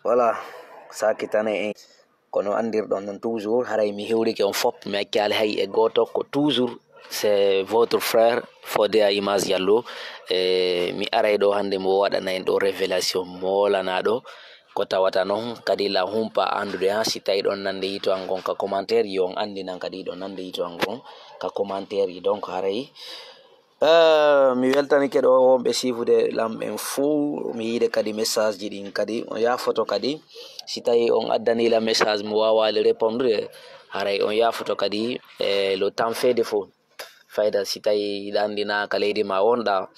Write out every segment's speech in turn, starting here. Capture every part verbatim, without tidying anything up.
Voilà, sakitane en. Kono anndirɗon noon, toujours haray mi hewrike on fof, mi accaali hay e gooto. Ko toujours c'est votre frère Fodé à Image Diallo. E mi aray ɗo hannde, mo waɗana en ɗo révélation moolanaaɗo. Ko tawata noon kadi la humpa anndude, ha si tawi ɗon nande yiito an ngon ka commentaire, yo on anndinan kadi ɗon nande yiito an ngon ka commentaire yi. Donc haray Eh, mi weltanike ɗo wonɓe siifude lam ɓen fuu. Mi yiide kadi message ji ɗin kadi. On yaafoto kadi, si tawi on addani lam message mi waawaali répondude, haray on yaafoto kadi. E lo temps fait défaut. Fayda si tawi hiɗa anndi na ka leydi ma wonɗa,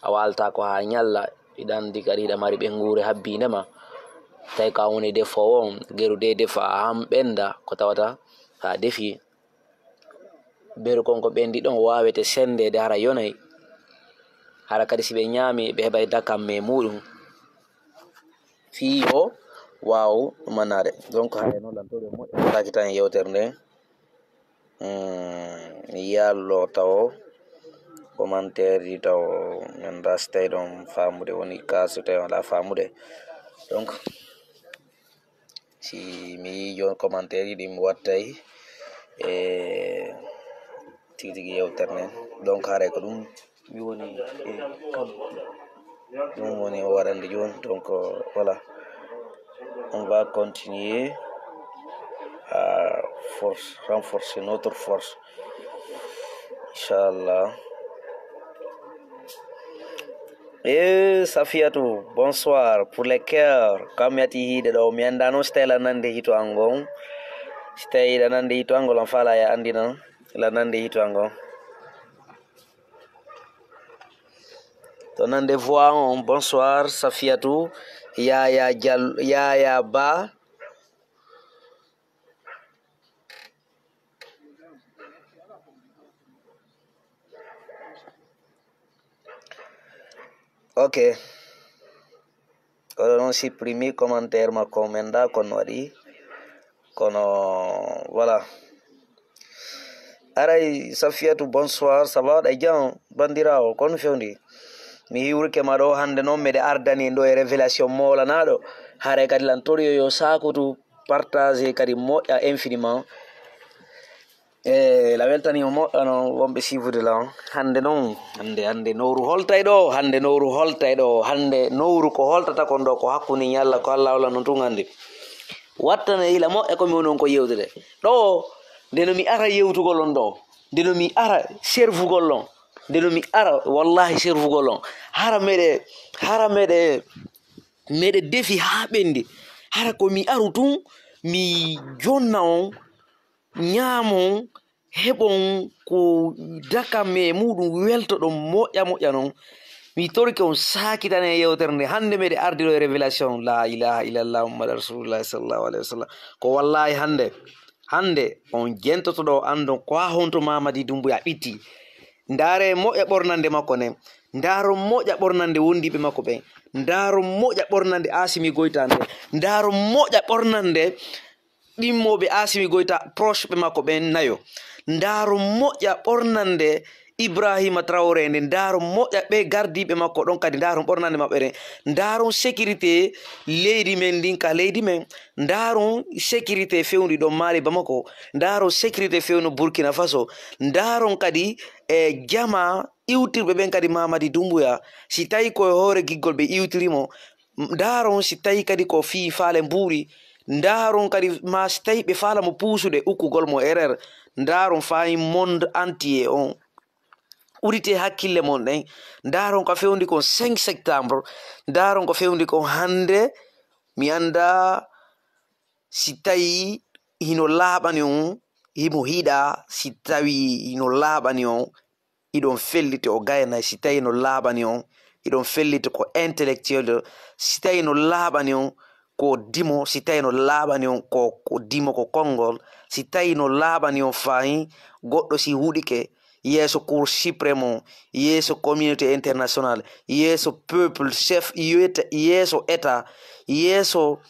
a waalta ko haa ñalla, hiɗa anndi kadi hiɗa mari ɓennguure habbiinde ma. Tawi ko an woni defoowo on, geru de defa haa ɓennda, ko tawata sa defi, beru kon ko ɓenndi ɗon waawete senndeede, hara yonay, hara kadi si ɓe ñaami ɓe heɓay dakamme muɗum fii yo waaw ɗumanaade. Donc haray noon lantoɗo e moƴƴo sakitan e yewtere nde. Hmm, mi yaallo tawo commentaire ji tawo, min da si tawi ɗon faamude woni ka, so tawi wala faamude. Donc si mi yii jooni commentaire ji ɗi mi wattay e tigi tigi yewtere nden. Donc haray ko ɗum mi woni e kam. Ɗum woni o waɗande jooni. Donc voilà, on va continuer à force, renforcer notre force, inchallah. E Safiatou, bonsoir pour les cœurs. Kam mi ati hiide ɗo, mi annda noon si tawi la nande hito an ngon. Si tawi la nande hito an ngol, an fala ya andinan la nande hito an ngon. To nande voix on, bonsoir Safiatou, Yaya Dial-, Yaya Ba. Ok. Oɗo noon supprimi commentaire makko, men da kon waɗi. Kono, voilà. Aray, Safiatou, bonsoir. Ça va, ɗa jam, bandiraawo? Kon fewndi. Mi hiwrike ma ɗo hannde noon, meɗe ardani en ɗo e révélation moolanaɗo. Haray kadi lan toriyo yo sakutu, partage kadi moƴƴa infiniment. E la weltani o moƴƴa noon wonɓe siifude lan. Hannde noon, hannde, hannde nowru holtay ɗo, hannde nowru holtay ɗo, hannde nowru ko holtata kon ɗo, ko hakkunde ñalla, ko Allah walla noon tun anndi. Wattane ila moƴƴa ko mi woni on ko yewtude. Ɗo, nde no mi ara yewtugol on ɗo, nde no mi ara servugol on, nde no mi ara wallahi servugol on. Hara meɗe, hara meɗe, meɗe defi haa ɓendi. Hara ko mi aru tun, mi jonna on, ñaamon, heɓon ko dakam e muɗum, weltoɗon moƴƴa moƴƴa non. Mi torike on saakitane e yewtere nde. Hannde meɗe ardi ɗo e révélation. La ilaha illallah Muhammad Rasulullah sallallahu alaihi wasallam. Ko wallahi hannde, hannde on jentoto ɗo, anndon ko haa honto Mamadi Doumbouya ɓitti. Ndaare moƴƴa ɓornande makko nden. Ndaaron moƴƴa ɓornande wondiiɓe makko ɓen. Ndaaron moƴƴa ɓornande Asimi Goyta nde. Ndaaron moƴƴa ɓornande ɗimmooɓe Asimi Goyta, proche ɓe makko ɓen nayo. Ndaaro moƴƴa ɓornande Ibrahima Traoré nde, ndaaro moƴƴa ɓe gardiiɓe makko ɗon kadi, ndaaro ɓornande maɓɓe ɗen. Ndaaro sécurité leydi men ndin ka leydi men. Ndaaro sécurité fewndi ɗon Mali Bamako. Ndaaro sécurité fewndo Burkina Faso. Ndaaro kadi e jama iwtirɓe ɓen kadi Mamadi Doumbouya. Si tawi ko e hoore giggol ɓe iwtiri mo, ndaaron si tawi kadi ko fii faale mbuuɗi, ndaaron kadi ma si tawi ɓe faala mo puusude ukkugol mo erreur, ndaaron faayi monde entier on. Udite hakkille mon ɗen, ndaaron ko fewndi kon cinq septembre, ndaaron ko fewndi kon hannde, mi annda si tawi hino laaɓani on, himo hiɗa, si tawi hino laaɓani on, hiɗon felliti o gaynay, si tawi no laaɓani on, hiɗon felliti ko intellectuel, si tawi no laaɓani on ko dimo, si tawi no laaɓani on ko, ko dimo ko konngol, si tawi no laaɓani on faayi goɗɗo si huɗike yeeso Cour suprême on, yeeso communauté internationale, yeeso peuple, chef, yeeso État, yeeso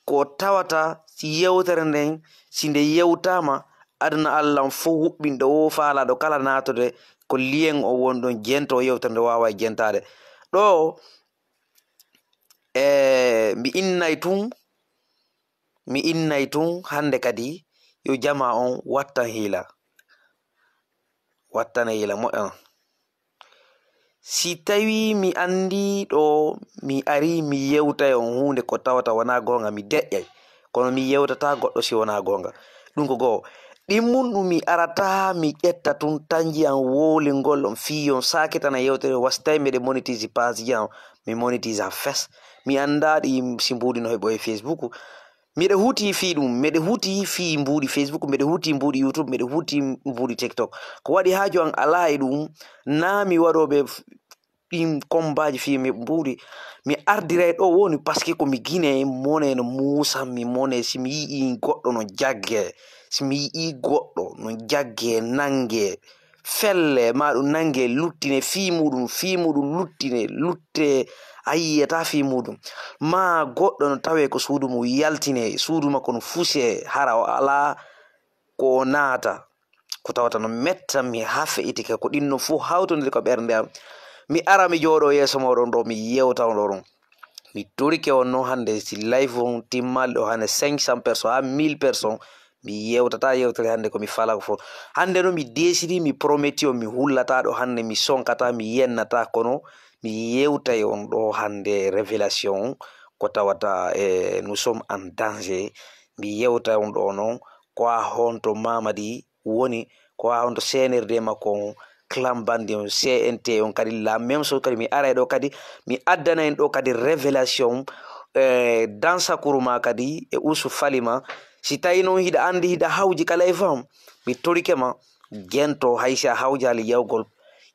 ko tawata si yewtere nden, si nde yewtaama, aduna Allah on fof huɓɓinɗo o faalaaɗo kala naatode, ko lien o woni ɗon, jento o yewtere nde waawa e jentaade. Ɗo, e, Mi innay tun, mi innay tun hannde kadi yo jamaa on wattan hiila. Wattana hiila moƴƴa. Si tawii mi anndii ɗo mi arii mi yewtay on huunde ko tawata wonaa goonga, mi deƴƴay. Kono mi yewtataa goɗɗo si wonaa goonga. Ɗum ko goo. Ɗimmun ɗum mi arataa mi ƴetta tun tanji an wowlingol on fii on saakitana yewtere, wasi tawi miɗe monitise page ji an, mi monitise a fes. Mi anndaa ɗi si mbuuɗi no heɓo e Facebook. Miɗe huuti fii ɗum, miɗe huuti fii mbuuɗi Facebook, miɗe huuti mbuuɗi YouTube, miɗe huuti mbuuɗi TikTok. Ko waɗi haaju an alaa e ɗum, naa mi waɗooɓe f-, ɗin kombaaji fii mi mbuuɗi. Mi ardiray ɗo woni parce que ko mi Gine, mone no muusan mi, mone si mi yi'ii goɗɗo no jagge, si mi yi'ii goɗɗo no jagge, nange, felle, maa ɗum nange, luttine fii muuɗum, fii muuɗum luttine, lutte, a yi'ataa fii muuɗum. Maa goɗɗo no tawee ko suudu mum yaltine, suudu makko no fuse, hara o alaa ko o naata. Ko tawata no metta mi haa fe'itike, ko ɗin no fof hawtondiri ko ɓernde am. Mi ara mi jooɗoo yeeso mooɗon ɗo, mi yewta on ɗo ɗum. Mi torike on noon hannde, si live on timmaali ɗo hannde cinq cents personnes haa mille personnes, mi yewtataa yewtere hannde ko mi falaa ko fof. Hannde noon mi deesidi, mi prometi on, mi hullataa ɗo hannde, mi sonkataa, mi yennataa, kono mi yewtay on ɗo hannde révélation ko tawata e nous sommes en danger. Mi yewtay on ɗo noon ko a honto Mamadi woni, ko haa honto C N R D makko on, Clan Bandi on, C N T on kadi, la même chose kadi, mi aray ɗo kadi, mi addana en ɗo kadi révélation, eh, Dansa Kuruma kadi, e Usu Falima. Si tawi noon hiɗa anndi, hiɗa hawji kala e fam, mi torike ma, jento, hay si a hawjaali yawgol,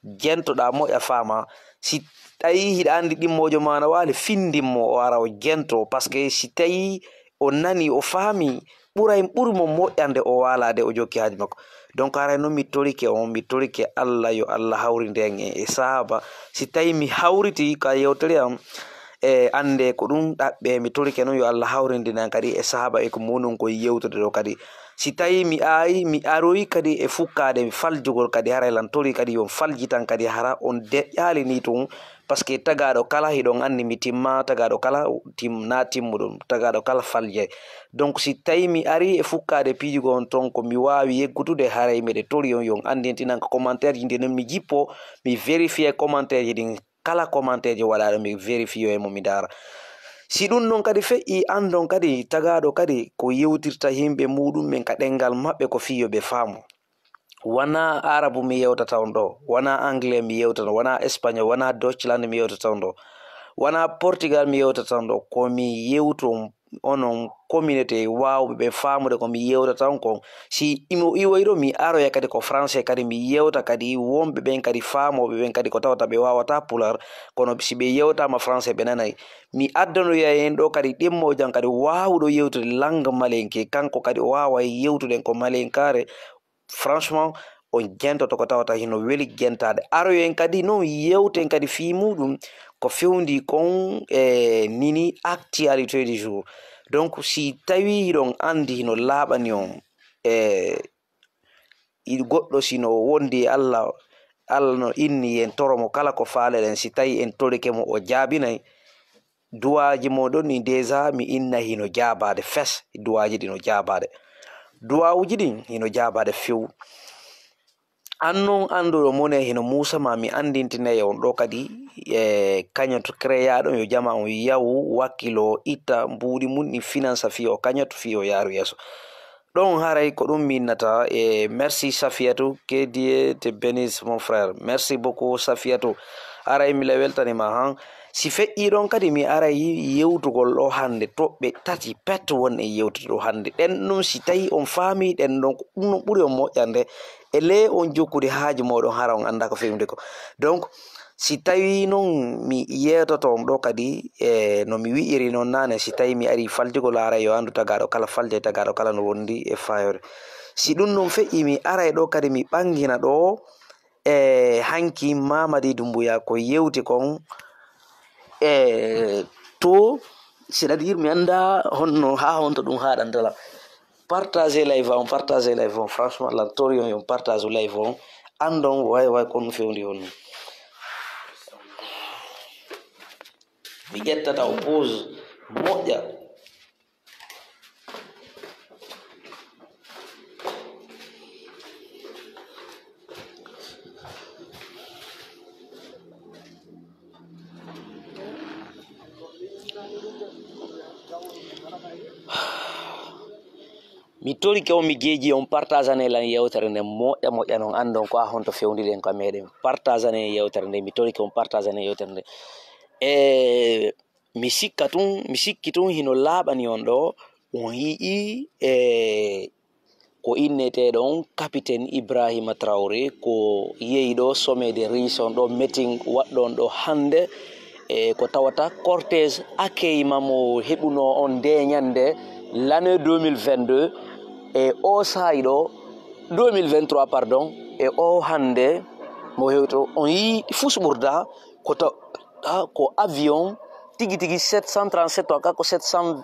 jentoɗaa moƴƴa faama. Si tawi hiɗa anndi ɗimmoojo ma na waali, findin mo o ara o jento, parce que si tawi o nani, o faami, ɓuray, ɓuri mo moƴƴande o waalaade, o jokki haaji makko. Donc, haray noon mi torike on, mi torike Allah, yo Allah hawrinde en e, e sahaaba. Si tawi mi hawriti ka yewtere am, e annde ko ɗum ɗaɓɓe, mi torike noon yo Allah hawrindin en kadi e sahaaba e ko mownon kon yewtude ɗo kadi. Si tawi mi ayi, mi aroyi kadi e fukkaade faljugol kadi, haray lan tori kadi yo on faljitan kadi, hara on deƴƴaali ni tun, parce que tagaaɗo kala, hiɗon anndi mi timma, tagaaɗo kala tim-, na timmuɗo, tagaaɗo kala faljay. Donc, si tawi mi ari e fukkaade piijugo on ton, ko mi waawi yeggutude, haray miɗe tori on, yo on anndintinan ko commentaire ji, nde non mi jippo, mi vérifier commentaire ji ɗin, kala commentaire ji waɗaaɗo, mi vérifier e mo, mi ndaara. Si ɗum non kadi feƴƴi, anndon kadi tagaaɗo kadi ko yewtirta yimɓe muɗum men ka ɗemngal maɓɓe, ko fii yo ɓe faamu. Wanaa Arabu mi yewtata on ɗo, wanaa Anglais mi yewtata on, wanaa Espagnol, wanaa Deutschland mi yewtata on ɗo, wanaa Portugal mi yewtata on ɗo, ko mi yewtu on, onon communauté waawɓe ɓen faamude ko mi yewtata on kon. Si imo iwoyi ɗo, mi aroya kadi ko français kadi, mi yewta kadi wonɓe ɓen kadi, faamooɓe ɓen kadi, ko tawata ɓe waawataa Pulaar, kono si ɓe yewtaama français, ɓe nanay. Mi addanoya en ɗo kadi ɗimmoojan kadi waawuɗo yewtude langue malinké, kanko kadi o waaway yewtude ko malinkaare. Franchement, on jentoto ko tawata hino weli jentaade. Aroyen kadi non yewten kadi fii muɗum ko fewndi kon e nini actualité du jour. Donc, si tawi hiɗon anndi hino laaɓani on, e, i-, goɗɗo si no wondi e Allah, Allah no inni en toro mo kala ko faaleɗen, si tawi en torike mo o jaabinay, duwaaji moɗon ɗin déjà mi inna hino jaabaade fes, duwaaji ɗin no jaabaade. Duwaawuji ɗin hino jaabaade few. An non annduɗo mone hino muusa ma mi anndintinay on ɗo kadi e cagnotte créaɗo yo jama on yawu wakkilo itta mbuuɗi mum ɗin finansa fii o cagnotte fii o yaaru yeeso. Ɗon haray ko ɗum mi innata e merci Safiatou, que Dieu te bénisse mon frère. Merci beaucoup Safiatou. Haray mi la weltanima han. Si feƴƴi ɗon kadi mi aray yewtugol ɗo hannde toɓɓe tati pet won e yewtude ɗo hannde. Ɗen ɗum si tawi on faami ɗen ɗon ko ɗum no ɓuri on moƴƴande. E le on jokkude haaji moɗon hara on annda ko fewde ko. Donc, si tawi non mi yewtoto on ɗo kadi, e no mi wi'iri non nane, si tawi mi ari faljugol haray yo anndu tagaaɗo kala falde, tagaaɗo kala no wondi e fayode. Si ɗum non feƴƴi mi aray ɗo kadi mi ɓangina ɗo, e hanki Mamadi Doumbouya ko yewti kon, e to, c'est-à-dire mi annda honno, haa honto ɗum haaɗantala. Partage live on, partage live on, franchement, la tori on, on partage live on. Anndon, way, way, kon fewndi on. Mi ƴettata o pause. moƴƴa. Mi torike on, mi jeeji on, partageane lan yewtere nde moƴƴa moƴƴa non, anndon ko a honto fewndi ɗen ka meɗen. Partageane yewtere nde, mi torike on, partageane yewtere nde. E mi sikka tun, mi sikki tun hino laaɓani on ɗo, on yi'i e ko inneteeɗo on Capitaine Ibrahima Traoré, ko yehi ɗo sommet de riche on ɗo meeting waɗɗo on ɗo hannde, e ko tawata cortège accueil ma mo heɓuno on nde ñande l'année deux mille vingt-deux, e o saa'i ɗo deux mille vingt-trois, pardon, e o hannde mo hewto on yi fusɓurda ko taw-, a, ko avion tigi tigi sept cent trente-sept, o ka ko sept cent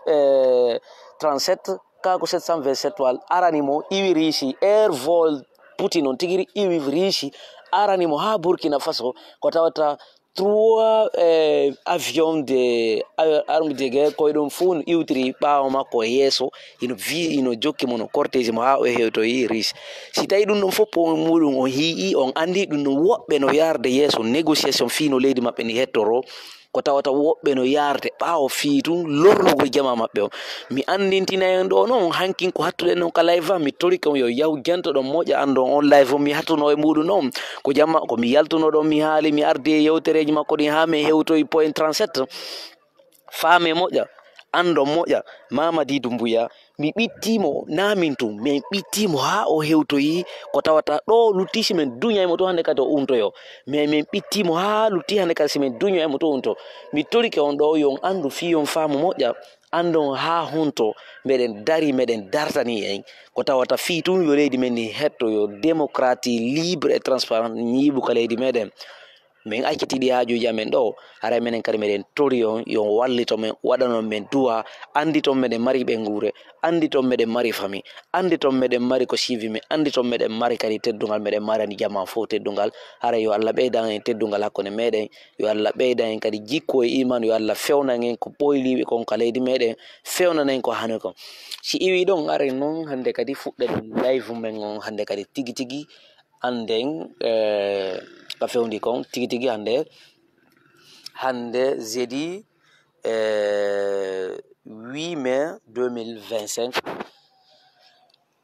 trente-sept, ka ko sept cent vingt-sept wal arani mo iwi Riisi, air vol Putin on tigiri iwi Riisi, arani mo haa Burkina Faso, ko tawata trois, eh, avion de, eh, arme de guerre, koye ɗum fuu no iwtiri ɓaawo makko e yeeso, ino vi-, ino jokki mo no cortège mo haa o hewtoyi Riisi. Si tawi ɗum ɗon fof, po muɗum on hi'i, on anndi ɗum ɗon woɓɓe no yarde yeeso négociation fii no leydi maɓɓe ndi hettoro, ko tawata woɓɓe no yarde ɓaawo fii tun lornugol jama maɓɓe on. Mi anndintina en ɗo non, hankin ko hattuɗen non ka live am, mi torike on yo yahu jantoɗon moƴƴa anndon on live on mi hattuno e muɗum non. Ko jama, ko mi yaltuno ɗon, mi haali, mi ardi e yewtereeji makko ɗin haa min hewtoyi point trente-sept. Faame moƴƴa, anndon moƴƴa, Mamadi Doumbouya, mi ɓittii mo, naa min tun, min ɓittii mo haa o hewtoyi ko tawata ɗo lutti si min duñay mo to hannde kadi o untoyo. Mais min ɓittii mo haa lutti hannde kadi si min duñay mo to unto. Mi torike on ɗo yo on anndu fii yo on faamu moƴƴa, anndon haa honto meɗen dari, meɗen dartani en ko tawata fii tun yo leydi men ndi hetto, yo démocratie libre et transparente ñiiɓu ka leydi meɗen. Min acciti ɗi haajuuji amen ɗo, haray menen kadi meɗen tori on, yo on wallito men, waɗanon men du'a, annditon meɗen mari ɓeynguure, annditon meɗen mari fami, annditon meɗen mari ko siivi men, annditon meɗen mari kadi teddungal, meɗen marani jamaa fof teddungal. Haray yo Allah ɓeydan en teddungal hakkunde meɗen, yo Allah ɓeydan en kadi jikku e iman, yo Allah fewnan en ko ɓoyliiɓe kon ka leydi meɗen, fewnanen ko hani kon. Si iwi ɗon, aren non hannde kadi fuɗɗen live men on hannde kadi tigi tigi. Annden, eh, ka fewndi kon tigi tigi hannde, hannde jeudi, eh, huit mai deux mille vingt-cinq,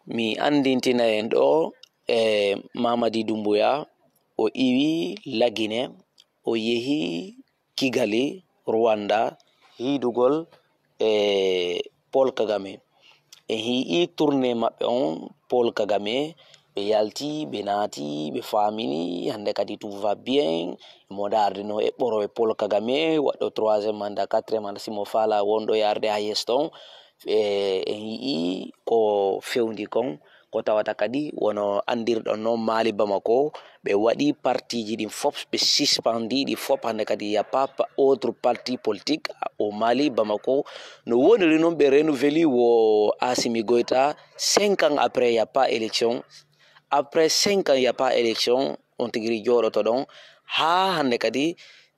mi anndintina en ɗo, eh, Mamadi Doumbouya, o iwi Lagine, o yehi Kigali, Rwanda, hiidugol e Paul Kagame. En hi'i tournée maɓɓe on, Paul Kagame, ɓe yalti, ɓe naati, ɓe faamini, hannde kadi tout va bien, mo darde no e ɓoro e Paul Kagame, waɗɗo troisième mandat, quatrième mandat, si mo faala wonɗo yarde haa yeeso ton. E, en yi'i ko fewndi kon, ko tawata kadi wono anndirɗon non Mali Bamako, ɓe waɗi partiiji ɗin fof, ɓe suspendi ɗi fof, hannde kadi y a pas pa-, autre parti politique au Mali Bamako. No woniri non ɓe renouveli wo Assimi Goïta, cinq ans après y a pas élection. Après cinq ans y a pas élection, on tigi jooɗoto ɗon haa hannde kadi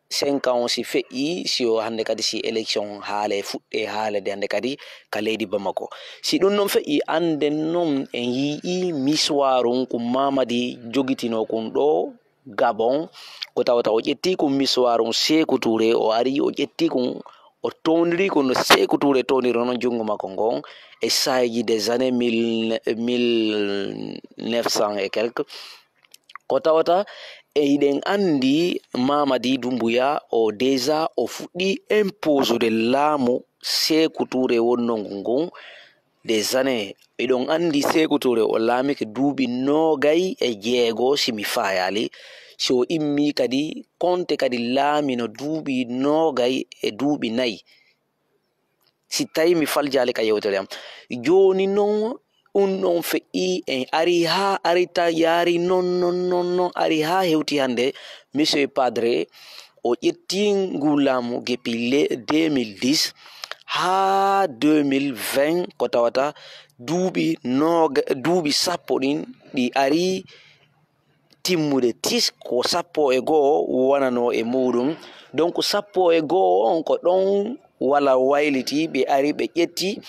cinq ans on si feƴƴi, si o hannde kadi si élection haale fuɗɗe haalede hannde kadi ka leydi Bamako. Si ɗum non feƴƴi, annden non en yi'i miswaarum ko Mamadi jogitino kun ɗo Gabon, ko tawata o ƴetti kun miswaarum Seeku Tuure, o ari o ƴetti kun, o towndiri kun no Seeku Tuure towndiri non junngo makko ngon e saayeeji des années mille, mille neuf cents et quelques. Ko tawata e hiɗen anndi Mamadi Doumbouya o déjà o fuɗɗi imposude laamu Seeku Tuure wonnongu ngun des années. Hiɗon anndi Seeku Tuure o laamike duuɓi noogay e jeego, si mi faayaali. Si o immi kadi, konte kadi laamino duuɓi noogay e duuɓi nayi. Si tawi mi faljaali ka yewtere am. Jooni non, ɗum ɗon feƴƴi, en ari haa, ari ta yaari non, non, non, non, ari haa hewti hannde. Monsieur Padre, o ƴetti ngu laamu depuis le deux mille dix haa deux mille vingt, ko tawata duuɓi nooga-, duuɓi sappo ɗin ɗi ari timmude tis, ko sappo e go'o wonano e muɗum. Donc, sappo e go'o on ko ɗon wala wayliti, ɓe ari ɓe ƴetti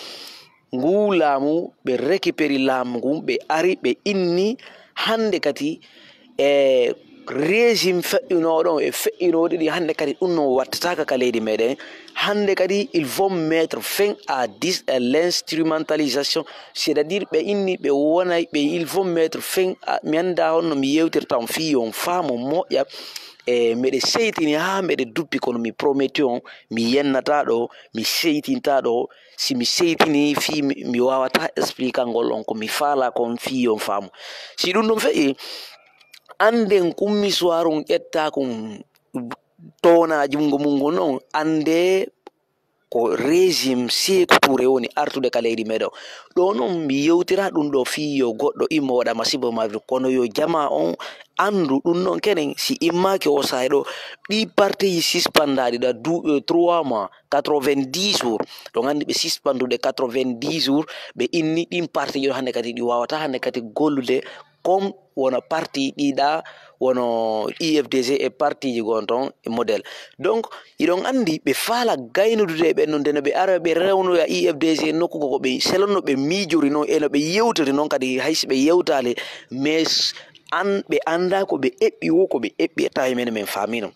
nguu laamu, ɓe récupéri laamu ngun, ɓe ari ɓe inni hannde kadi e régime feƴƴunooɗo e feƴƴunooɗi ɗi hannde kadi ɗum noon wattataaka ka leydi meɗen. Hannde kadi il faut mettre fin à dis à l'instrumentalisation, c'est à dire ɓe inni ɓe wonay ɓe il faut mettre fin à, mi annda honno mi yewtirta on fii on faamu moƴƴa. E meɗe seytini haa meɗe duppi, kono mi prometi on mi yennata ɗo, mi seytinta ɗo. Si mi seytini fii mi, mi waawata expliquer ngol on ko mi faala kon fii on faamu. Si ɗum ɗum feƴƴi, annden kummiswaaru ƴetta kun toona junngo mun ngon on, anndee ko régime Sékou Touré woni artude ka leydi meɗen. Ɗo noon mi yewtira ɗum ɗo fii yo goɗɗo immo waɗa masibo mabri, kono yo jama on anndu ɗum noon kenen si immaaki o sahay ɗo, ɗi partiji sispandaaɗi ɗa du, eh, trois mois, quatre-vingt-dix jours. Ɗon anndi ɓe sispandude quatre-vingt-dix jours, ɓe inni ɗin partiji ɗo hannde kadi ɗi waawata hannde kadi gollude comme wono parti ɗiɗa, wono U F D G e partiji gon ton e modèle. Donc, iɗon anndi ɓe faala gaynudude e ɓen non, nde no ɓe ara ɓe rewnoya U F D G nokku ko, ko ɓe selonno ɓe miijori non e no ɓe yewtori non kadi hay si ɓe yewtaali, mais an, ɓe annda ko ɓe eɓɓi wo, ko ɓe eɓɓi e tawi men, men faamino.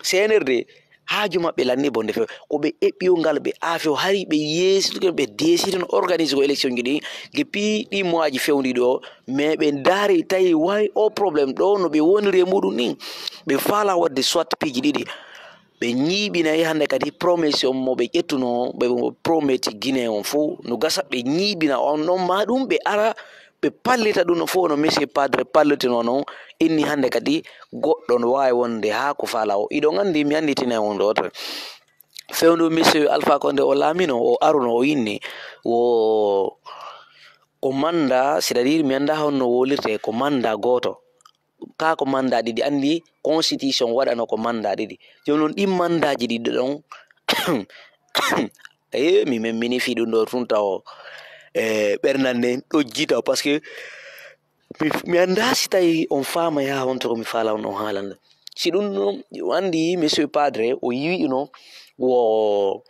C N R D, haaju maɓɓe lanni bonde few. Ko ɓe eɓɓi o ngal ɓe aafe o hari ɓe yeesitude, ɓe deesitude no organiser ko élection ji ɗi. Depuis ɗi mois ji fewndi ɗo, mais ɓe ndaari tawi way o problème ɗo no ɓe woniri e muɗum ni. Ɓe faala waɗde soit piiji ɗiɗi. Ɓe ñiiɓinay hannde kadi promesse on mo ɓe ƴettuno, ɓe prometi Guinée on fof no gasa ɓe ñiiɓina on ɗon ma ɗum ɓe ara ɓe pallita ɗum no fof no monsieur Padre pallitino non, inni hannde kadi goɗɗo no waawi wonde haa ko faala o. Iɗon anndi mi annditine on ɗo tan. Fewndo monsieur Alpha Condé o laamino, o aruno, o inni, wo ko manda, c'est-à-dire mi annda honno wolirte, ko manda gooto. Kaa ko manda ɗiɗi, anndi constitution waɗano ko manda ɗiɗi. Jooni noon ɗin mandaaji ɗiɗi ɗon, e mi men mini fii ɗum ɗo tun tawo, e ɓernande ɗo jita, parce que mi, mi annda si tawi on faama yaa honto ko mi faala on, on haalande. Si ɗum ɗum anndi, monsieur Padre, o yi'ino wo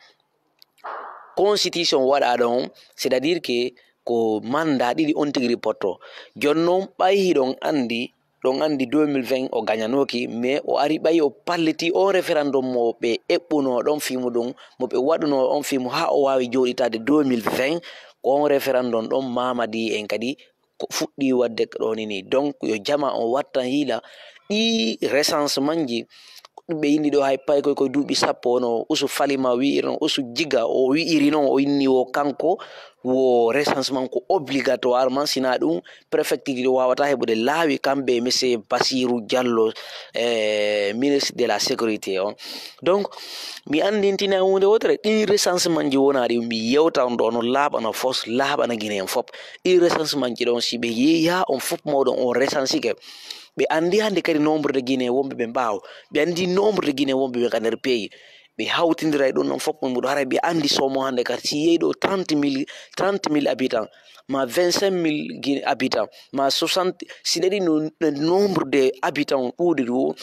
constitution waɗa ɗon, c'est-à-dire que ko manda ɗiɗi on tigi ripotto. Jooni noon ɓay hiɗon anndi, ɗon anndi deux mille vingt o gañanooki, mais o ari ɓay o palliti on référendum mo ɓe eɓɓuno ɗon fii muɗum, mo ɓe waɗuno on fii mum haa o waawi jooɗitaade deux mille vingt, ko on référendum ɗon Mamadi en kadi ko fuɗɗi waɗde ko ɗo ni ni. Donc, yo jama on wattan hiila ɗi recensement ji. Ɓe inni ɗo hay pay koy koye duuɓi sappo, ono usu Falima wi'irno, usu Jiga o wi'iri noon, o inni wo kanko wo recensement ko obligatoirement, sina ɗum préfecture ɗi wawata heɓude laawi kamɓe e monsieur Basirou Diallo, e ministre de la sécurité on. Donc, mi anndintina huunde wotere, ɗin recensement ji wona ɗi mi yewta on ɗo no laaɓa no fos, laaɓa no Guinée en fop. Ɗin recensement ji ɗon, si ɓe yeeya on fop mawɗon on recensike, ɓe anndi hannde kadi nombre de Guinée wonɓe ɓe mbaaw, ɓe anndi nombre de Guinée wonɓe ɓe ka nder pays. Ɓe hawtindira e ɗum ɗon fof, mbuɗo haray ɓe anndi somo hannde kadi si yehi ɗo trente mille, trente mille habitants, ma vingt-cinq mille Guinée habitants, ma soixante, si ɗaɗi no, no nombre de habitants ɗuuɗi ɗo,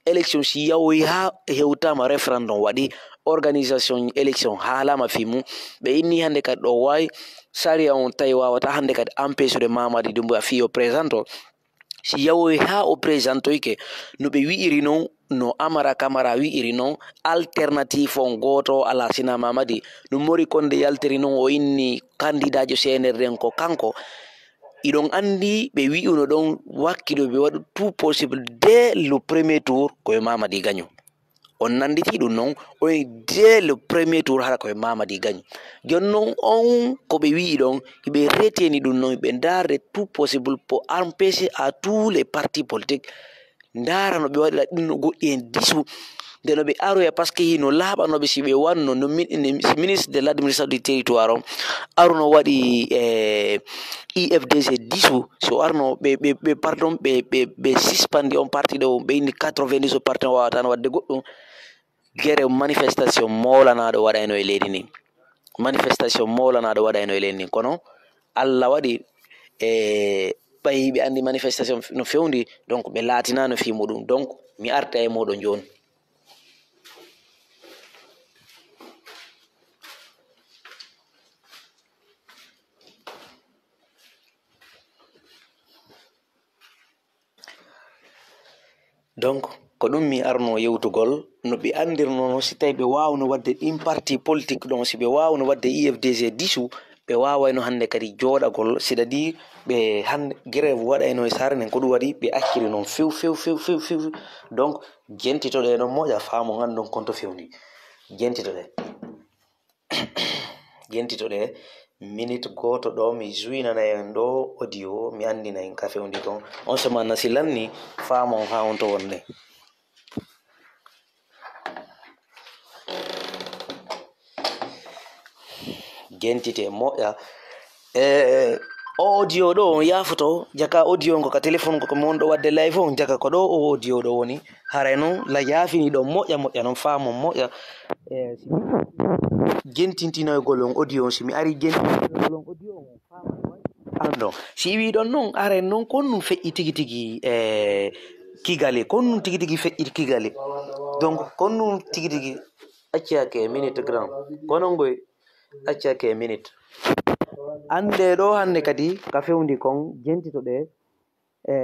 élection si yawoyi haa hewtama référendum waɗi, organisation élection haalama fii mum, ɓe inni hannde kadi ɗo wawi sariya on tawi wawata hannde kadi empêchude Mamadi Doumbouya fii o présente o. Si yawoyi haa o présentoyke, no ɓe wi'iri non, no Amara Camara wi'iri non, alternative on gooto o alaa, sina Mamadi. No Mori Kondé yaltiri non, o inni kandidaajo C N R D en ko kanko. Iɗon anndi ɓe wi'uno ɗon wakkido ɓe waɗu tout possible dès le premier tour, ko e Mamadi gaño. On nannditi ɗum noon, on dès le premier tour hara ko e Mamadi gañi. Jooni noon on ko ɓe wi'i ɗon, ɓe reteni ɗum noon, ɓe ndaarde tout possible pour empêcher à tous les partis politiques ndaara no ɓe waɗira ɗum no goɗɗi heen disu. Nde no ɓe aroya, parce que hino laaɓanooɓe si ɓe wanno no min-, ne-, si ministre de l'administration du territoire on aruno waɗi, eh, U F D G disu, so arno ɓe, ɓe, ɓe, pardon, ɓe, ɓe, ɓe suspandi on parti ɗo, ɓe inni quatre-vingt-dix o parti on wawata no waɗde goɗɗum. Gere manifestation mawlanaaɗo waɗayno e leydi ndin. Manifestation mawlanaaɗo waɗayno e leydi ndin. Kono Allah waɗi, e, ɓay ɓe anndi manifestation no fewndi, donc ɓe laatinaano fii muɗum. Donc, mi arta e moɗon jooni. Donc, ko ɗum mi arno yewtugol, no ɓe anndirnoo, si tawi ɓe waawno waɗde ɗin parti politique ɗon, si ɓe waawno waɗde U F D G disu, ɓe waawayno hannde kadi jooɗagol, c'est-à-dire ɓe hannde grève waɗayno e saare nden, ko ɗum waɗi ɓe acciri noon few, few, few, few, few. Donc, jentitoɗee noon moƴƴa, faamon anndon konto fewndi. Jentitoɗee. Jentitoɗee minute gooto ɗo, mi juinana en ɗo audio, mi anndina en ka fewndi kon. On semaine si lanni, faamon haa on to wonde. Jentitee moƴƴa. E, o audio ɗo on yaafoto, jaka audio on ko ka téléphone ko, ko mi wonɗo waɗde live on, jaka ko ɗo o audio ɗo woni. Haray noon la yaafini ɗon moƴƴa, moƴƴa noon faamon moƴƴa. E, si jentintinoygol on audio on, si mi ari jentintinoygol on audio on, on faamay way. Anndon. Si wii ɗon noon, haray noon kon ɗum feƴƴi tigi tigi, e, Kigali, kon ɗum tigi tigi feƴƴi Kigali. Donc, kon ɗum tigi tigi, acca ke minute grand. Kono ngoy, acca ke minute. Annde ɗo hannde kadi, ka fewndi kon, jentitoɗee, e,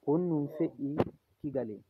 kon ɗum feƴƴi Kigali.